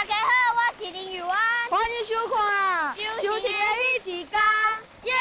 大家好，我是林玉安，欢迎收看《修行的彼一天》，耶！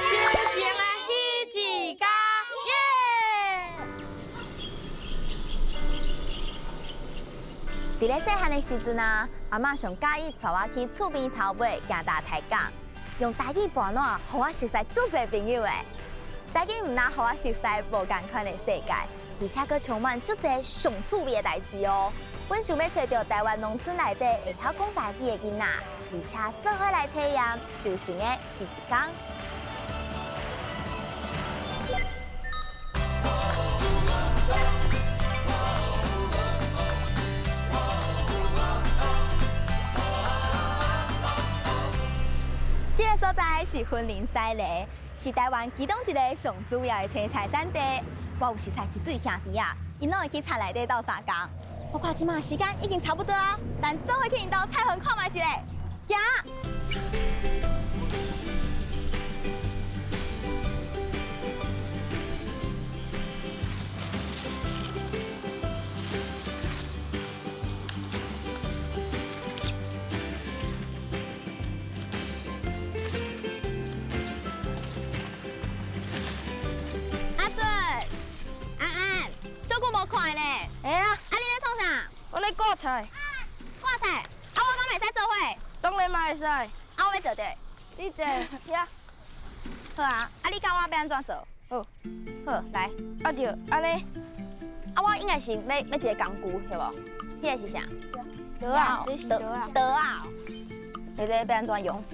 修行的彼一天，耶！伫咧细汉的时阵啊，阿嬷上佮意带我去厝边头尾行大抬杠，用台语跋烂，予我熟似足济朋友的。台语毋但予我熟似无仝款的世界，而且阁充满足济上趣味的代志哦。阮想欲揣著台湾农村内底会晓讲台语的囡仔，而且做伙来体验收成的彼一天。这个所在是雲林西螺，是台灣其中一个上主要的青菜產地。我有熟似一對兄弟仔，𪜶攏會去田內底鬥相共。我看這馬時間已經差不多啊，咱做伙去𪜶兜菜園看覓一下，行。阿俊、安安，足久無看呢。會啊，啊，你咧創啥？我咧掛菜，掛菜。啊，我敢會使做伙？當然嘛會使。啊，我欲做著。你坐遐。好啊，啊，你教我欲按怎做？好，好，來。啊對，按呢。啊，我應該是欲欲一个工具，對無？彼个是啥？刀仔，這是刀仔。刀仔。你這欲按怎用？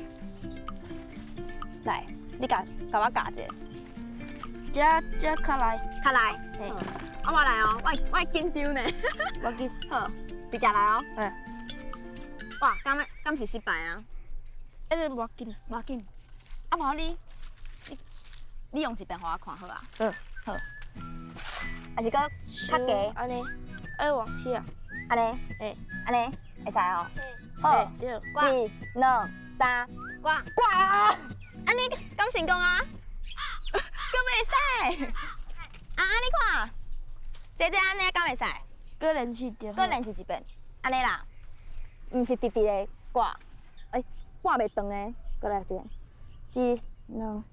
來，你共共我教一下。這這較內。較內。嘿。啊，我來哦，我我會緊張呢。無要緊。好，直接來哦。嗯。哇，敢敢是失敗啊？一定無要緊。無要緊。啊，無你，你你用一遍予我看好啊。嗯。好。抑是閣較低。按呢，愛往下。按呢？嘿。按呢？會使哦。好。對。一、兩、三，掛。掛啊！按呢敢成功啊？閣袂使。啊，你看，這這按呢敢會使？閣練習著。閣練習一遍，按呢啦，毋是直直的掛，欸，掛袂長的，閣來一遍，一、兩、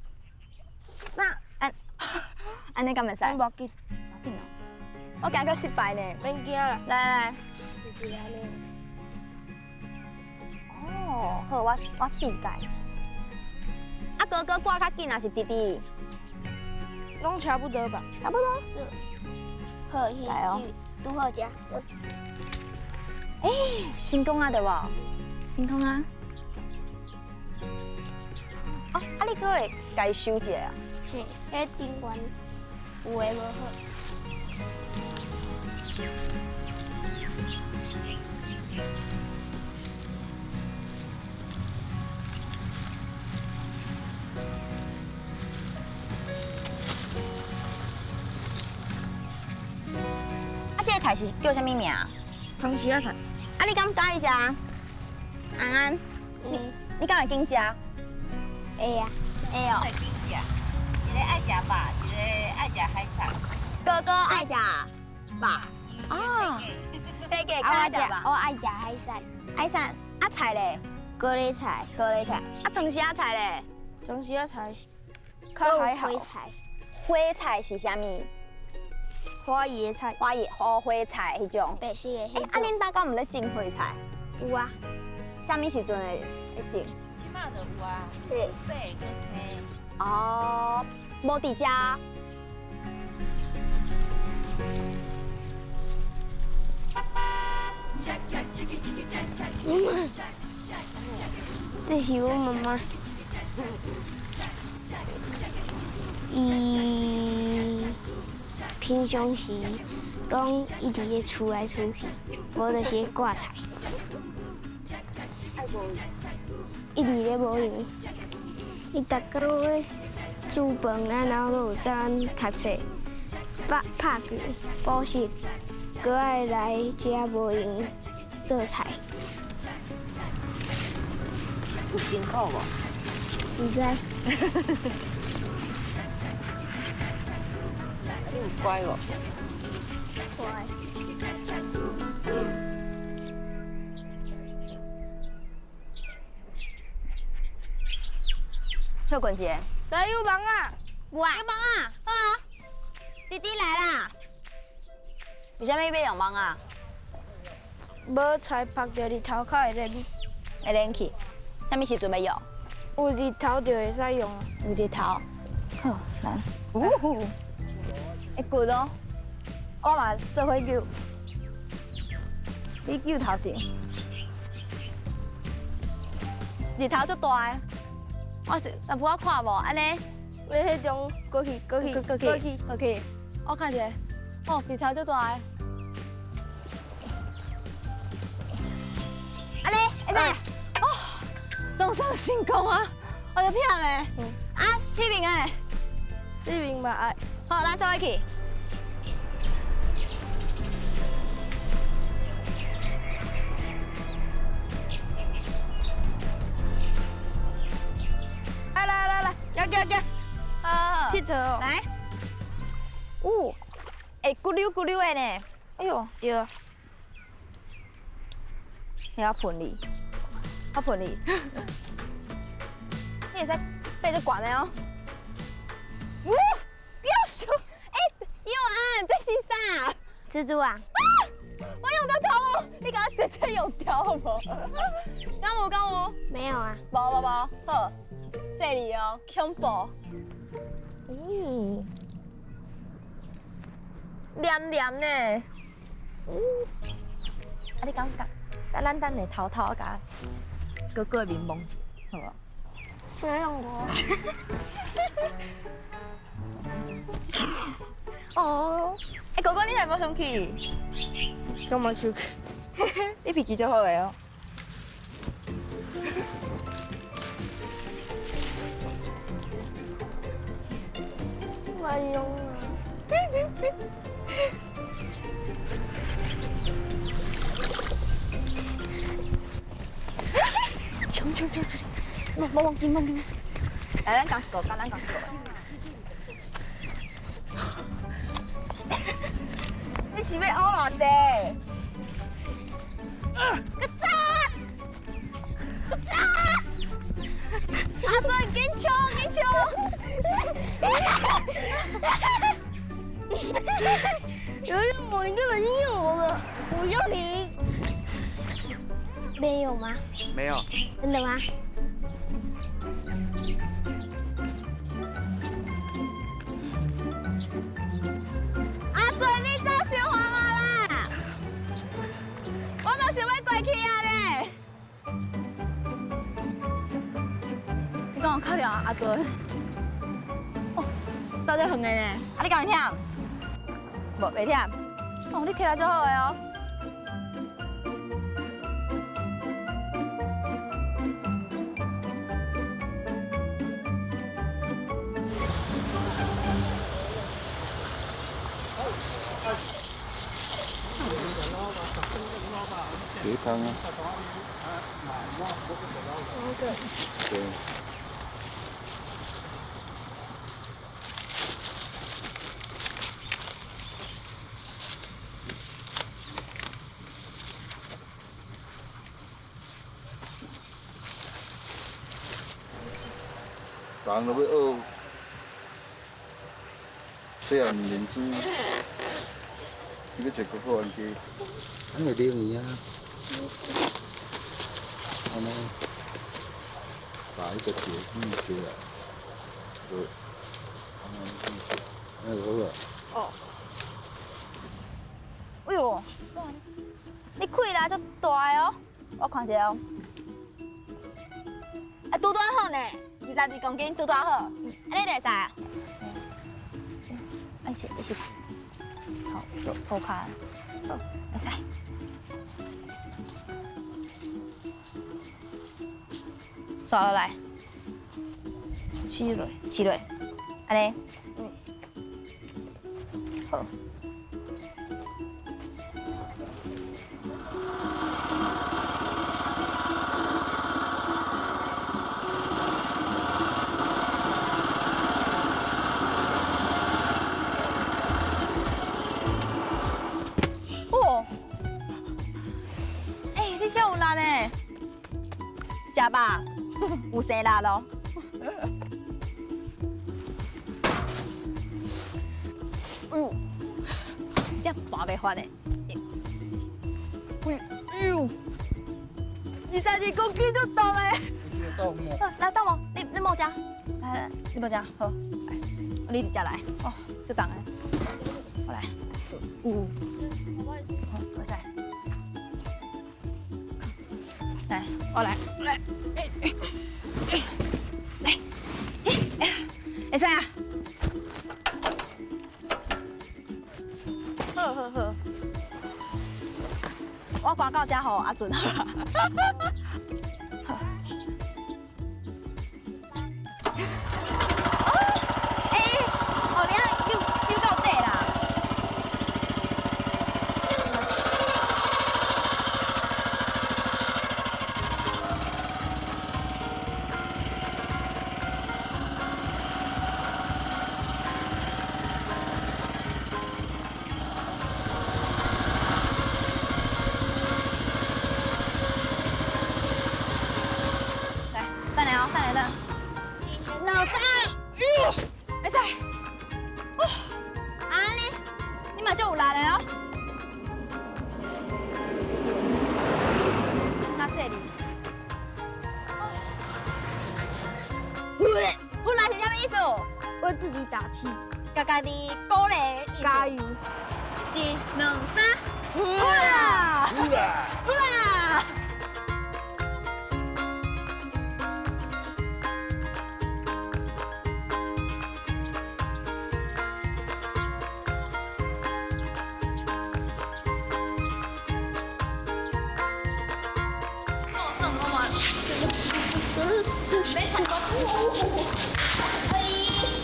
三，按，按呢敢會使？無要緊，無要緊哦。我驚閣失敗呢。免驚啦。來來來。就是按呢。哦，好，我我試一擺。啊，哥哥掛較緊，抑是直直？攏差不多吧。差不多。是。好，來哦。拄好食。欸，成功啊，對無？成功啊！哦，啊，你閣會共伊收一下啊？嘿，彼頂懸有的無好。啊，這個菜是叫啥物名？湯匙仔菜。啊，你敢佮意食？安安，你你敢會緊食？會啊，會哦。會緊食，一個愛食肉，一個愛食海產。哥哥愛食肉。哦。哥哥較愛食肉。我愛食海產。海產，啊菜咧？高麗菜。高麗菜。啊，湯匙仔菜咧？湯匙仔菜較還好。花菜。花菜是啥物？花椰菜。花椰花花菜彼種。白色的彼種。啊，恁兜敢毋咧種花菜？有啊。啥物時陣會會種？這馬就有啊，白閣青。哦，無佇遮。這是我媽媽。伊平常時攏一直咧出來出去，無就是咧掛菜，一直咧無閒。伊逐工咧煮飯啊，然後閣有早讀冊，拍拍球、补习，阁爱来遮无闲做菜。有辛苦无？毋知。你有乖无？乖。休困一下。来有忙啊！有啊。有忙啊！好啊。弟弟来啦。为啥物欲用网啊？无菜曝著日头较会连。会连去。啥物时阵欲用？有日头就会使用。有日头。好，来。呜呼。会骨哦。我嘛做伙揪。你揪头前。日头足大的。我是，但不我看无，按呢？欲彼种过去，过去，过去，过去。我看一下，哦，日头足大的。按呢，会使？哦，总算成功啊！我就忝的。啊，这边的。这边嘛爱。好，咱做伙去。来来来来，来来来，好，𨑨迌哦。来。哦，会骨溜骨溜的呢。哎呦，对。你要喷你，我喷你。你会使爬足悬的哦。呜，夭寿，哎，幼安，这是啥？蜘蛛网。啊！我用到头哦，你共我直接用掉好无？敢有敢有？没有啊。无无无，好，细腻哦，恐怖。嗯，黏黏呢。嗯，啊，你感觉？啊，咱等下偷偷共哥哥的面摸一下，好无？没用过。哦，哎，哥哥，你哪无生气？干嘛生气？你脾气足好的哦。莫用啊！冲冲冲冲！莫莫忘记忘记。来，咱讲一个，咱讲一个。你是欲乌偌济？个走！个走！阿尊，紧冲，紧冲！有用我，你根本就用我了。560。没有吗？没有。真的吗？阿尊，你走伤远啊啦！我嘛想欲过去啊咧。你讲有较凉啊，阿尊？哦，走这远的呢，啊，你敢会忝？无，袂忝。哦，你体力足好的哦。鸡汤啊。对。对。人都欲学，细汉认输，你欲揣哥哥冤家，咱会留伊啊。按呢，把彼个结语出来，对，按呢，按呢就好啊。哦。哎呦，你气力足大的哦，我看一下哦。啊，拄拄好呢，22公斤，拄拄好。按呢就会使啊。啊是，是，好，铺开，好，会使。刷落来，试落，试落，按呢，嗯，好。好。哦，欸，你真有力呢，食饱，有生力咯。哎呦，这跋袂翻的。哎呦，22公斤就重的。来动无？你莫食，来来，你莫食，好，来，你直接来，哦，足重的，我来，有，好，会使。来，我来，来，来，会使啊。好好好，我赶到遮吼，阿准好啦。好。哦，欸，哦，你啊，扭到底啦。来，等下哦，等下等。两三，哎呦，会使。哦，按呢，你嘛足有力的哦。较细腻。呼啦是啥物意思？我自己打气，家家己鼓励的意思。加油！一、两、三，呼啦！呼啦！呼啦！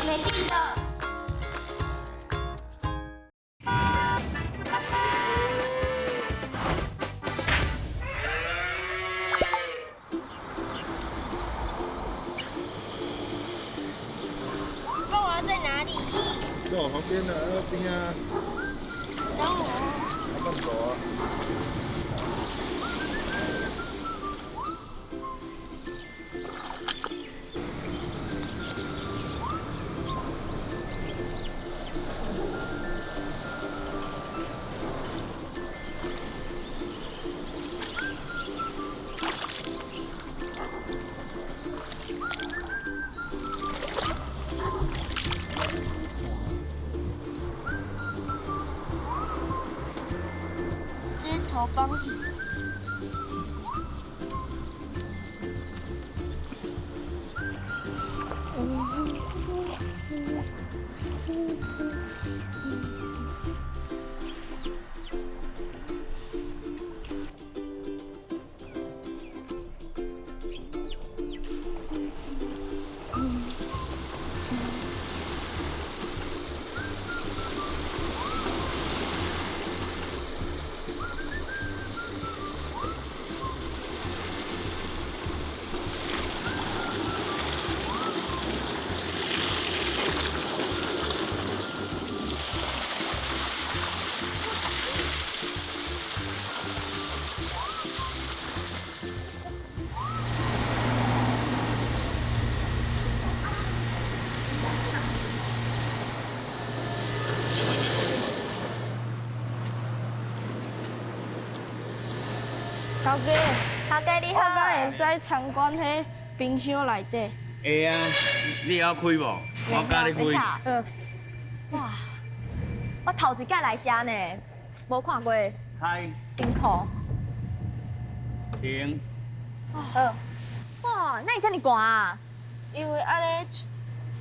没力了。爸爸在哪里？在我旁边呢，那边啊。等我。慢走啊。这是头帮鱼。头家，头家你好。我敢会使参观彼冰箱内底？会啊，你会晓开无？我教你开。嗯。哇，我头一摆来遮呢，无看过。开。冰库。停。好。哇，哪会遮尔寒啊？因为按呢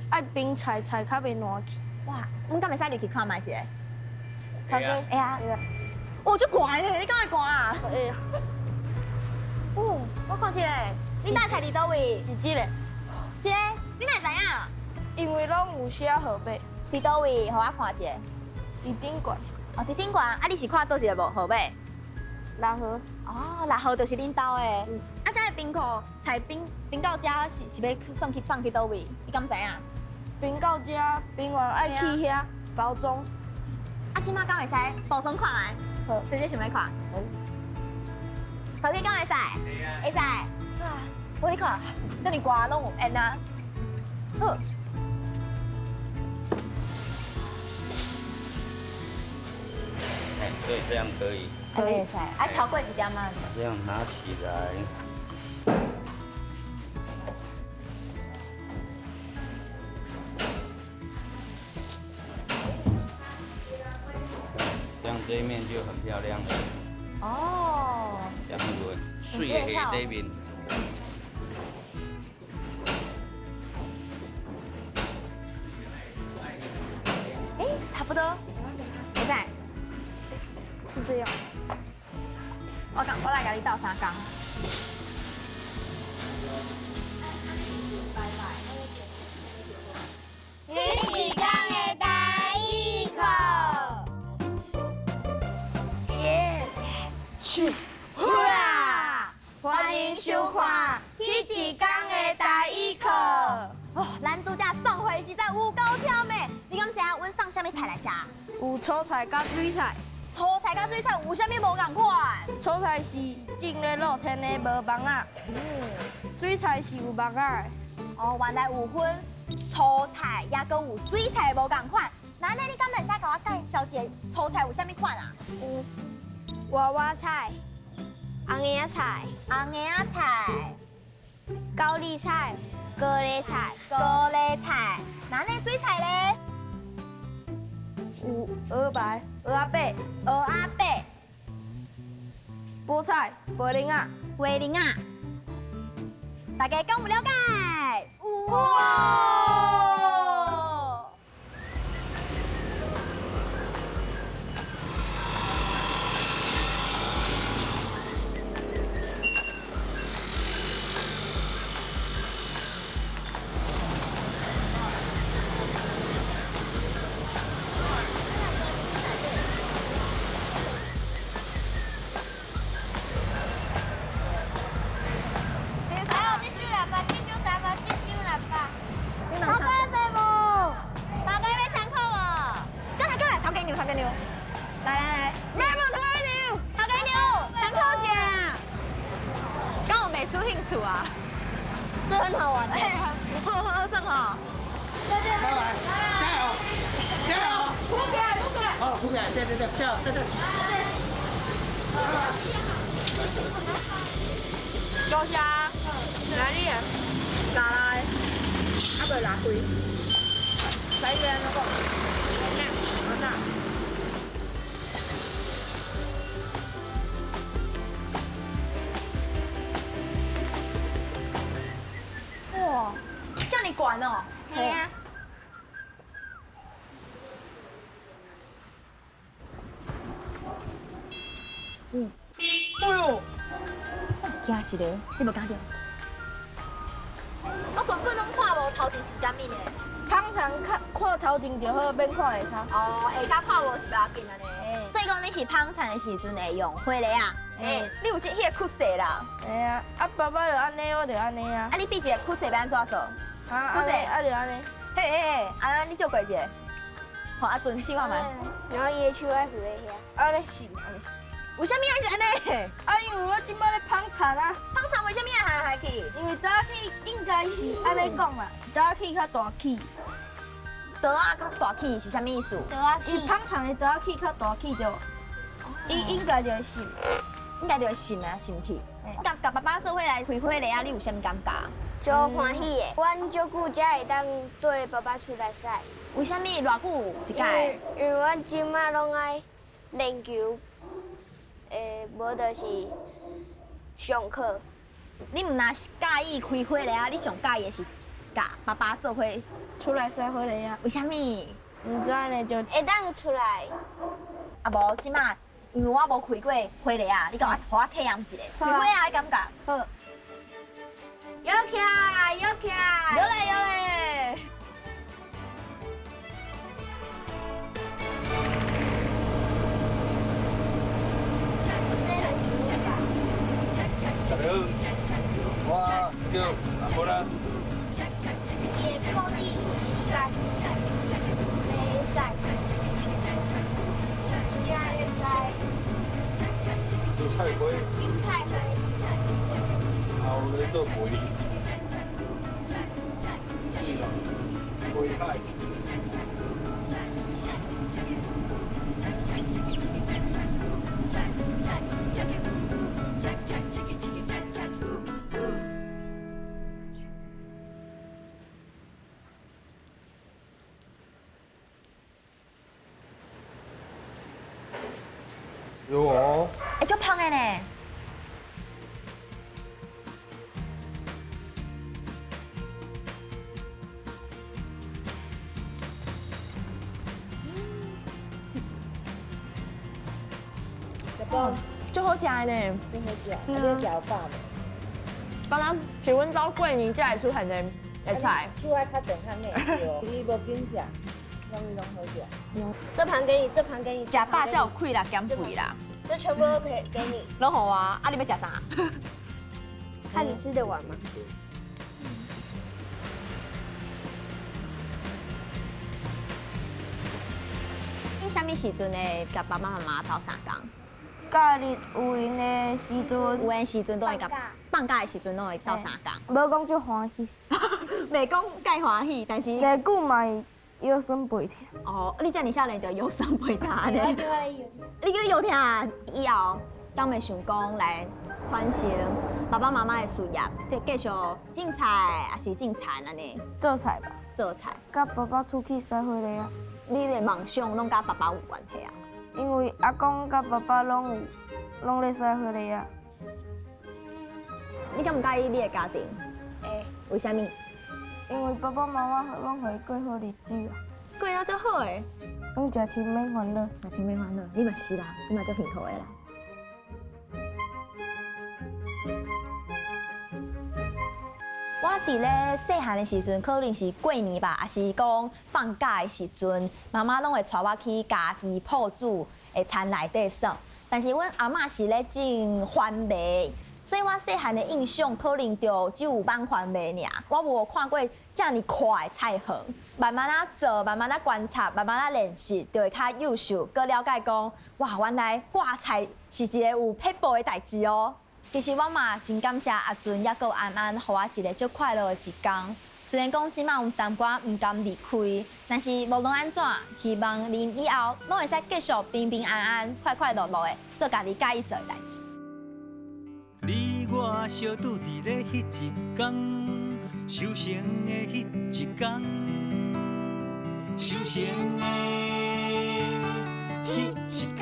爱冰菜菜较袂烂去。哇，阮敢会使入去看觅一下？头家。会啊。哦，足寒的，你敢会寒啊？会。哦，我看一下，你搭菜伫佗位？是这个。这个，你哪会知影？因为拢有写号码。伫佗位？予我看一下。佇頂懸。哦，佇頂懸，啊，你是看佗一个無號碼？六號。哦，六號就是恁兜的。啊，這个冰庫菜冰冰到遮是欲送去送去佗位？你敢知影？冰到遮，冰完愛去遐包裝。啊，這馬敢會使包裝看覓？好，直接想欲看。頭家敢會使？會使。啊，我你看，這爾寒攏有煙啊。好。哎，對，這樣可以。可以使。啊，超過一點仔。這樣拿起來。這樣這一面就很漂亮了。哦。這樣子，水的下底面。哎，差不多。會使。是這樣。我講，我來共你鬥相共。你是講的台語課。耶！咻！哇！歡迎收看彼一工的台語課。哦，咱拄才送貨實在有夠忝的。你敢知影阮送啥物菜來食？有蔬菜佮水菜。蔬菜佮水菜有啥物無仝款？蔬菜是種咧露天的，無網仔。水菜是有網仔的。哦，原來有分蔬菜，也閣有水菜無仝款。那按呢，你敢會使共我介紹一下蔬菜有啥物款啊？有娃娃菜、紅葉菜、紅葉菜、高麗菜、高麗菜、高麗菜。那按呢水菜咧？有蚵仔、蚵仔粿、蚵仔粿、菠菜、白玲仔、白玲仔。大家敢有了解？有。來來來，買無頭家娘，頭家娘，參考一下。敢有袂出興趣啊？這很好玩。好好耍吼。加油！加油！加油！扶起來，扶起來。好，扶起來，對對對，加油，對對。多謝。來你啊，拿來，啊袂拉開。來一個那個，來哪？哇，這麼懸哦！係啊。嗯。哎呦，驚一個，你無驚著？我根本攏看無頭前是啥物呢。通常看看頭前就好，免看下跤。哦，下跤看無是袂要緊按呢。所以講你是捧田的時陣會用火犁啊？欸，你有這彼個曲勢啦？會啊，啊爸爸就按呢，我就按呢啊。啊，你比一個曲勢欲按怎做？啊，曲勢啊就按呢。嘿嘿嘿，啊你借過一下，予阿尊試看覓。然後伊的手愛扶咧遐。按呢是按呢。為啥物愛是按呢？啊，因為我這擺咧捧田啊。捧田為啥物愛下下去？因為刀起應該是按呢講啦，刀起較大起。刀仔較大起是啥物意思？刀仔起。伊捧田的刀仔起較大起就，伊應該就會滲。應該就會滲啊，滲去。佮佮爸爸做伙來開火犁啊，你有啥物感覺？足歡喜的，阮足久才會當綴爸爸出來賽。為啥物偌久一擺？因為阮這擺攏愛練球，無就是上課。你毋若是佮意開火犁啊，你上佮意的是佮爸爸做伙出來賽火犁啊？為啥物？毋知呢，就會當出來。啊無，這擺因為我無開過火犁啊，你共我，予我體驗一下，開火啊的感覺。好。有起來，有起來，有咧有咧。叫阿无啦。伊的固定时间袂使，这会使。油菜花。油菜花。啊，有咧做肥。水啦，肥海。有哦。会足芳的呢。足好食的呢，真好食，你食有饱无？敢若是阮兜过年才会出现的的菜。厝爱较健康的，对。你无紧食，啥物拢好食。这盘给你，这盘给你。食饱才有气力减肥啦。这全部都给你。拢予我，啊你欲食啥？看你吃得完吗？你啥物时阵会佮爸爸妈妈斗相共？假日有闲的时阵，有闲时阵都会佮放假的时阵拢会斗相共。无讲足欢喜，袂讲介欢喜，但是坐久嘛会腰酸背疼。哦，你遮尔少年就腰酸背疼呢？你叫腰疼以后，敢会想讲来传承爸爸妈妈的事业，即继续种菜还是种田按呢？做菜吧。做菜。佮爸爸出去驶回来啊。你的梦想拢佮爸爸有关系啊？因为阿公佮爸爸拢有，拢咧驶回来啊。你敢毋佮意你的家庭？会。为啥物？因为爸爸妈妈拢予伊过好日子啊。过了足好的。拢食青免烦恼，食青免烦恼，你嘛是啦，你嘛足幸福的啦。我伫咧细汉的时阵，可能是过年吧，还是讲放假的时阵，妈妈拢会带我去家己铺子的田内底耍。但是阮阿嬷是咧种番麦，所以我细汉的印象可能就只有放番麦尔。我无看过遮尔阔的菜园，慢慢仔做，慢慢仔观察，慢慢仔练习，就会较优秀，阁了解讲，哇，原来挂菜是一个有撇步的代志哦。其实我嘛真感谢阿尊，犹阁有安安，予我一个足快乐的一天。虽然讲这摆有淡薄仔毋甘离开，但是无论按怎，希望恁以后拢会使继续平平安安、快快乐乐的做家己佮意做的代志。你我相拄伫咧彼一天，收成的彼一天，收成的彼一天。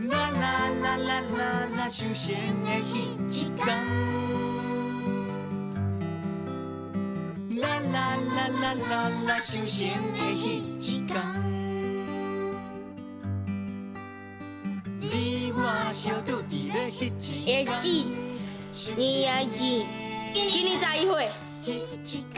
啦啦啦啦啦啦，收成的彼一天。啦啦啦啦啦啦，收成的彼一天。你我相拄伫咧彼一天。你也记，今年11岁。彼一天。